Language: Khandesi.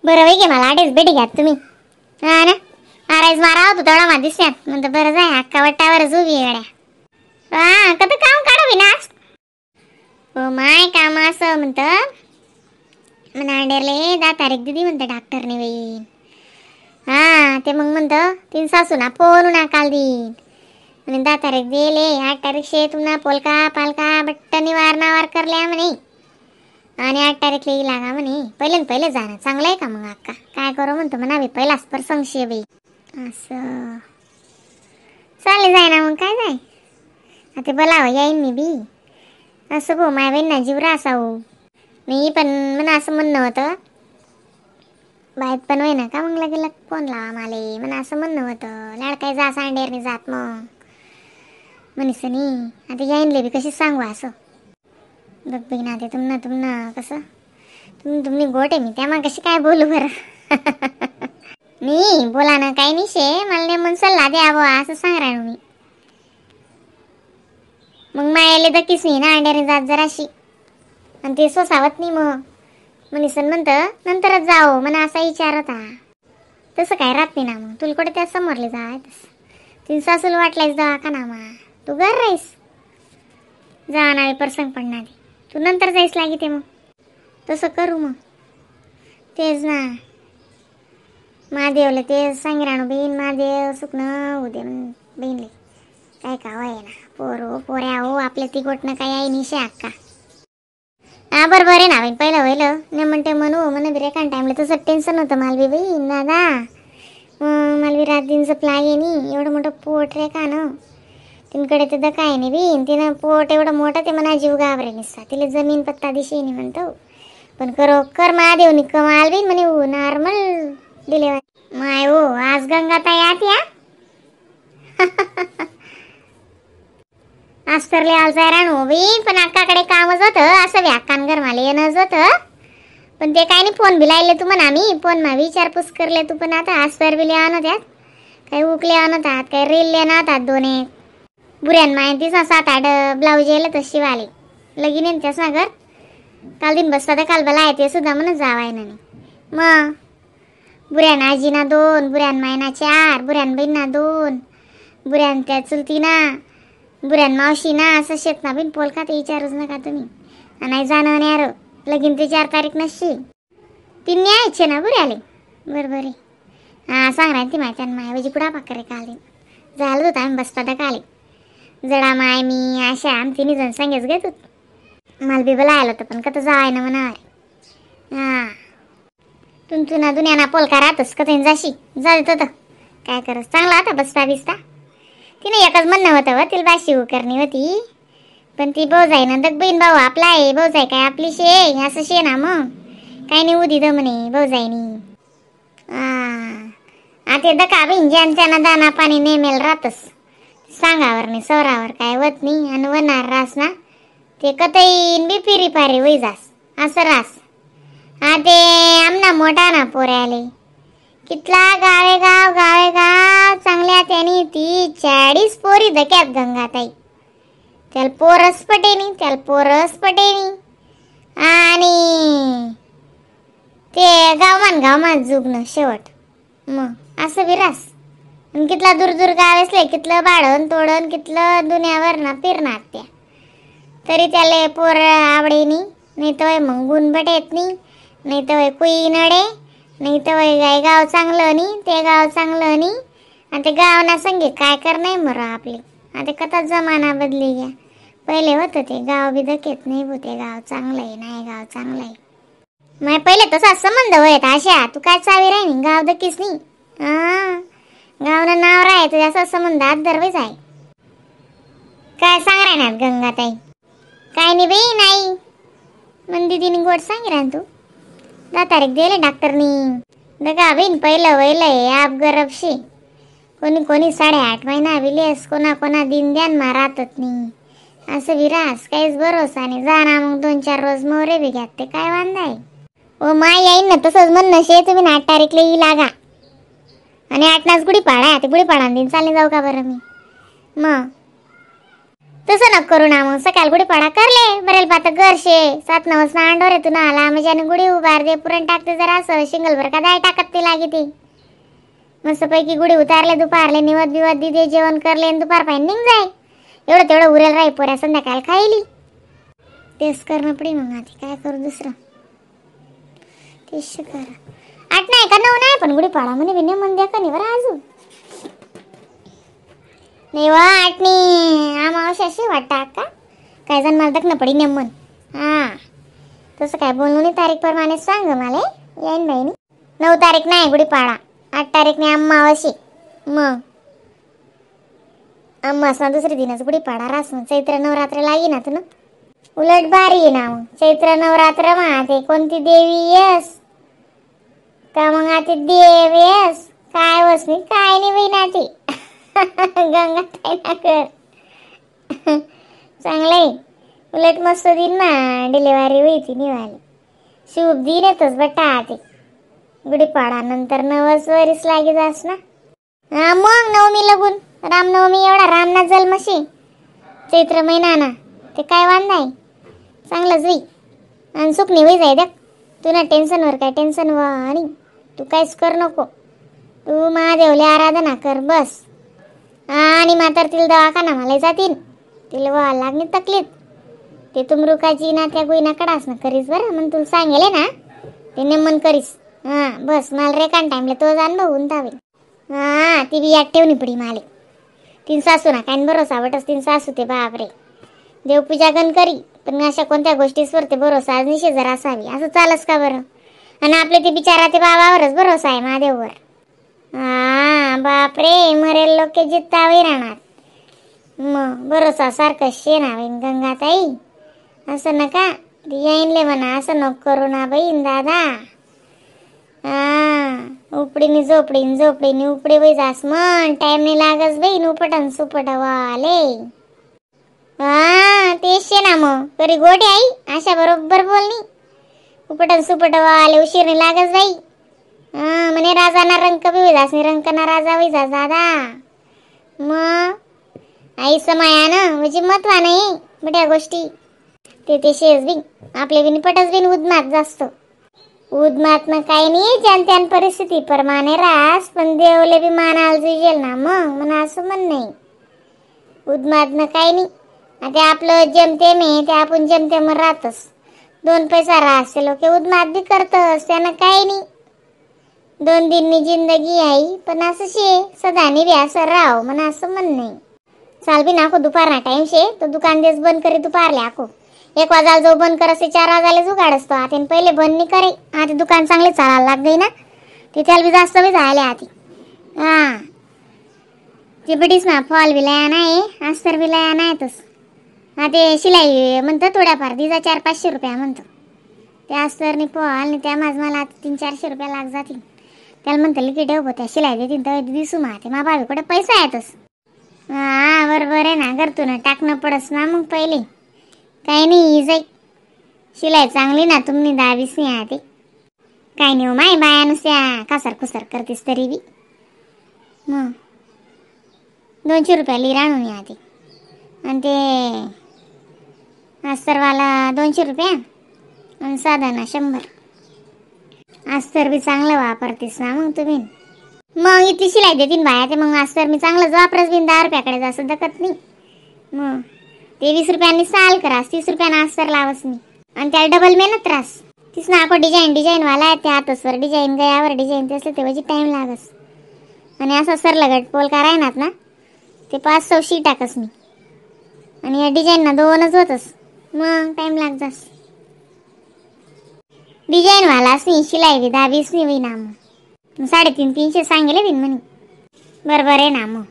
बरं वै गे मला आडेच भेटी घ्यात तुम्ही. हा ना आरायच मारा होतो तेवढा मा दिसण्यात म्हणतं बरं जाय अक्का वट्टावरच उभी आहे गड्या. हा कधी काम काढू ना आज. हो माय काम असं म्हणतं म्हणा अंडेरले 10 तारीख दिदी म्हणतं डॉक्टरने बाई. हा ते मग म्हणतं तीन सासू ना फोन ना काल दिन म्हणे 10 तारीख दिले 8 तारीख शे तुम्हाला पोलका पालका बट्ट निवार नावार करल्या म्हणे आणि 8 तारीख लई लागा म्हणे पहिले पहिले जाणं चांगलं आहे का मग अक्का काय करू म्हणतो म्हणा पहिलाच प्रसंग शे बाई असं चालेल जाय ना मग काय जाय आता बोलावं येईन मी बी असं भाऊ माय बहीण ना जीव असावं मी पण म्हणा असं म्हणणं होतं बाहेर पण होय ना का मग लगेच फोन लावा माले म्हणा असं म्हणणं होतं लाडकाय जा सांडेरनी जात मग म्हणीसनी आता येईन बी कशी सांगू असं बघ बघ ना ते तुमना तुमना कसं तुमनी गोट आहे मी त्या मग कशी काय बोलू बरं. मी बोला ना काही नाही शे मला नाही मन सल्ला द्या बुवा असं सांग राहिलो मी. मग मायाले दकीच नाही ना अंड्याने जात जराशी आणि ते सोसावत नाही मग म्हणीसन म्हणतं नंतरच जाओ म्हणा असा विचार होता तसं काय राहत नाही ना मग तुला कुठे त्या समोरले जाय तसं तीन सासूला वाटलायस दवाखाना मा तू घर राहीस जा ना प्रसंग पडणार तू नंतर जाईस लागी ते मग तसं करू मग तेच ना महादेवला ते सांग राणू बहीण महादेव सुकणं उदे बहीणले काय काव आहे ना पोर हो पोऱ्या हो आपल्या ती गोटनं काय आई निशे अक्का. हा बरोबर आहे ना बहीण पहिलं होईल नाही म्हणते म्हणू म्हण बी रेखान टाईमला तसं टेन्शन होतं मालवी बहीण दादा मालवी रात दिन झोप लागे नी एवढं मोठं पोट रे का ना तिनकडे ते दकाय नाही बहीण तिनं पोट एवढं मोठं ते म्हणा जीव घाबरे निसता तिला जमीन पत्ता दिशे नाही म्हणतो पण करो कर महादेव नि कमाल बी म्हणे नॉर्मल डिलेव्हरी माय हो आज गंगाताई आत या. आज तर लिहायला जाय राणू बी पण अक्काकडे कामच होतं असं बी अक्कान घर मला येणंच होतं पण ते काय नाही फोन बी लायले तू म्हणा मी फोन मा विचारपूस करले तू पण आता आज तर बी लिहा त्यात काही उकले आणतात काही रील आणतात दोन एक बुऱ्यान माय तिसा 7-8 ब्लाऊज येलं तर शिवाले लगीन येईन त्यास ना घर काल दिन बसता तर काल बला आहे ते सुद्धा म्हणून जावाय ना मग बुऱ्यान आजीना 2 बुऱ्यान मायना 4 बुऱ्यान बहीणना 2 बुऱ्यान त्या चुलतीना बुऱ्यान मावशीना असं शेत ना बिन पोलका ते विचारूच नका तुम्ही नाही जाणं नाही अरे लगीन ते 4 तारीख नसशी तीन न्यायचे ना बुऱ्याले बरोबर आहे. हां सांग राहील ती माहिती आणि माय कुडा पाकर काल दिन झालं होतं आम्ही बसता तर काले जडा माय मी आशा आम तिन्ही जण सांगेच घेत होत मला बी बोला आलं होतं पण कसं जाय ना म्हणा. हां तुमचू ना दुनिया पोलका राहतच कथेन जाशी जात होतं काय करस चांगला होता बसता बिसता तिने एकच म्हणणं होतं व तिला बाशी करणी होती पण ती भाऊ जाय ना दग बहीण भाऊ आपला आहे भाऊ जाय काय आपली शे असं शे ना मग काय नाही उदी the म्हणे भाऊ जायनी. हां ते दका बहीण ज्यान त्यांना दाना पाणी नेमेल राहतस सांगावर नाही सौरावर काय होत नाही आणि वनार रास ना ते कतईन बी पिरी पारी वै जास असं रास. हा ते आमना मोठा ना पोऱ्याले कितला गावे गाव गावे गाव चांगल्या त्यानी ती 40 पोरी धक्यात गंगाताई त्याला पोरस पटेनी त्याला पोरस पटेनी आणि ते गावमान गावमान जुगणं शेवट मग असं विरास आणि कितला दूर दूर गाव असले कितलं भाडण तोडण कितलं दुनियावर ना फिरणार त्या तरी त्याला पोर आवडे नाही नाही तर मग गुण येत नाही नाही तर कुई नडे नाही तर गाय गाव चांगलं नाही ते गाव चांगलं नाही आणि ते गाव ना संगे काय कर नाही मरो आपले आता कथा जमाना बदली घ्या पहिले होतं ते गाव बी धकेत नाही भो ते गाव चांगलं आहे नाही गाव चांगलं आहे मग पहिले तसा संबंध होयत अशा तू काय चावी राही गाव धकीस नाही. हां गावनं नाव राहाय तुझ्या असा संबंध आदरवेच आहे काय सांग राहणार गंगाताई काय नाही बाई नाही मन दिदीने गोड सांग राह तू 10 तारीख दिले डॉक्टरनी बघा बहीण पहिलं वहिलं आप गरबशी कोणी कोणी 8.5 महिना बिलेस कोणा कोणा दिन द्यान मा राहतच नाही असं विरास काहीच भरोसा नाही जा ना मग 2-4 रोज मोरे बी घ्यात ते काय वांदा आहे. ओ my येईन ना तसंच म्हणणं शे तुम्ही 8 तारीखला येई लागा आणि 8 नाच गुढीपाडा ते गुढीपाडा दिन चालले जाऊ का बरं मी मग तसं तसं नको करू ना मग सकाळ गुढीपाडा करले बरेल पात गरशे 7-9 वाजता अंडोर तू ना आला म्हणजे गुढी उभार दे पुरण टाकते जरा असं शिंगल भर का दाय टाकत ते लागे ती मस्तपैकी गुढी उतारले दुपारले निवत बिवत दिदे जेवण करले आणि दुपार पाहिजे निघ जाय एवढं तेवढं उरेल राही पोऱ्या संध्याकाळ खायली तेच करणं पडी मग आधी काय करू दुसरं तेच करा 8 नाही का 9 नाही पण गुढीपाडा म्हणे बिने मन द्या का नाही बरं अजून नाही वा 8 नी अमावस्या अशी वाटतं का काय जण मला दखणं पडी नेमन हां तसं काय बोलू नाही तारीख प्रमाणे सांग मला येईन बहिणी 9 तारीख नाही गुढीपाडा 8 तारीख नाही अमावस्या मग अमावस्या दुसरी दिनच गुढीपाडा रास मग चैत्र नवरात्र लागी ना तू ना उलट भारी आहे ना मग चैत्र नवरात्र मा ते कोणती देवी येस का मग आता देव येस काय वसनी काय नाही बाई ना ती गंगा ताई ना कर चांगलं आहे उलट मस्त दिन ना डिलिव्हरी होईती निवाली शुभ दिन येतच बटा ते गुढीपाडा नंतर नवस वरीस लागे जास ना हा मग नवमी लगून रामनवमी एवढा रामना जन्मशी चैत्र महिना ना ते काय वांदा आहे चांगलंच होई आणि सुकणी होई जाय देख तू ना टेन्शनवर काय टेन्शन वा आणि तू काहीच कर नको तू महादेवले आराधना कर बस आणि मात्र तिला दवाखाना मला जातील तिला वा लागणी तकलीफ ते तुमरुकाची ना त्या गुईना कडास ना करीस बरं मग तुला सांगेल ना ते नेमन करीस हां बस मला रेकान टाईमला तो जाण बघून तावे हां ती बी याद ठेवणी पडी माले तीन सासू ना काय भरोसा वाटस तीन सासू ते बापरे देवपूजा गण करी पण अशा कोणत्या गोष्टीसवर ते भरोसा आज निशे जर असावी असं चालस का बरं आणि आपले ते बिचारा ते बाबावरच भरोसा आहे महादेववर हा बापरे मरेल लोक जित्तावे राहणार मग भरोसा सारखं शेना बहीण गंगाताई असं नका येईनले म्हणा असं नको करू ना बहीण दादा हा उपडीनी झोपडीन झोपडीनी उपडी बाई जास म्हण टाइम नाही लागस बहीण उपटन सुपट वाले हा तेच शे ना मग तरी गोड आई अशा बरोबर बोलणी उपटन सुपट वाले उशीर नाही लागस बाई हा म्हणे राजा ना रंक बी होई जास रंक ना राजा होई जास दादा मग आई समाया ना म्हणजे महत्वा नाही मोठ्या गोष्टी ते ते शेज बी आपले बिन पटस बिन उदमात जास्त उदमात ना काही नाही ज्यान त्यान परिस्थिती परमाने रास पण देवले बी मानाल जुजेल ना मग म्हणा असं म्हण नाही उदमात ना काही नाही आता आपलं जमते मी ते आपण जमते मग राहतस 2 पैसा रास ते लोक उदमात बी करतस त्यानं काही नाही 2 दिननी जिंदगी आई पण असं शे सदानी बी असं राव म्हणा असं म्हण नाही चाल बी नाको दुपार ना टाइम शे तो दुकान देस बंद करी दुपारले आको 1 वाजाला जो बंद कर असे 4 वाजाले जुगाड असतो आता पहिले बंद नाही करे आता दुकान चांगले चालायला लाग गई ना ते त्याला बी जास्त बी झाले आती हा ते बडीस ना फॉल बी लया नाही अस्तर बी लया नाही तस हा ते शिलाई म्हणतं थोड्याफार दिजा 400-500 रुपया म्हणतो ते अस्तरनी फॉल आणि त्या माझ मला आता 300-400 रुपया लाग जातील त्याला म्हणतं लिकी ठेव त्या शिलाई देतील तर दिसू मा ते मा भावी कुठे पैसा येतस हा बरोबर आहे ना करतो ना टाकणं पडस ना मग पहिले काही नाही जाई शिलाई चांगली ना तुम्ही 10-20 नाही आते काय नाही हो माय बाया नुसत्या कासार कुसार करतेस तरी बी मग 200 रुपया लिरा आणून आते आणि ते अस्तरवाला 200 रुपया आणि साधा ना 100 अस्तर बी चांगलं वापरतेस ना मग तुम्ही मग इतली शिलाई देतीन बाया ते मग अस्तर मी चांगलंच वापरस बिन 10 रुपयाकडे जास्त दकत नाही मग ते 20 रुपयांनी साल करास 30 रुपयांना अस्तर लावस मी आणि त्याला डबल मेहनत त्रास तीच ना आपण डिझाईन डिझाईनवाला आहे त्या हातसवर डिझाईन गयावर डिझाईन ते असले तेव्हाची टाईम लागस आणि असा सरलगट पोल करायनात ना ते 500 शी टाकस मी आणि या डिझाईन ना 2च होतस मग टाईम लाग जास डिझाईनवाला असली शिलाई बी 10-20 नाही होईना मग 350-300 सांगेले बिन म्हणे बरोबर आहे ना मग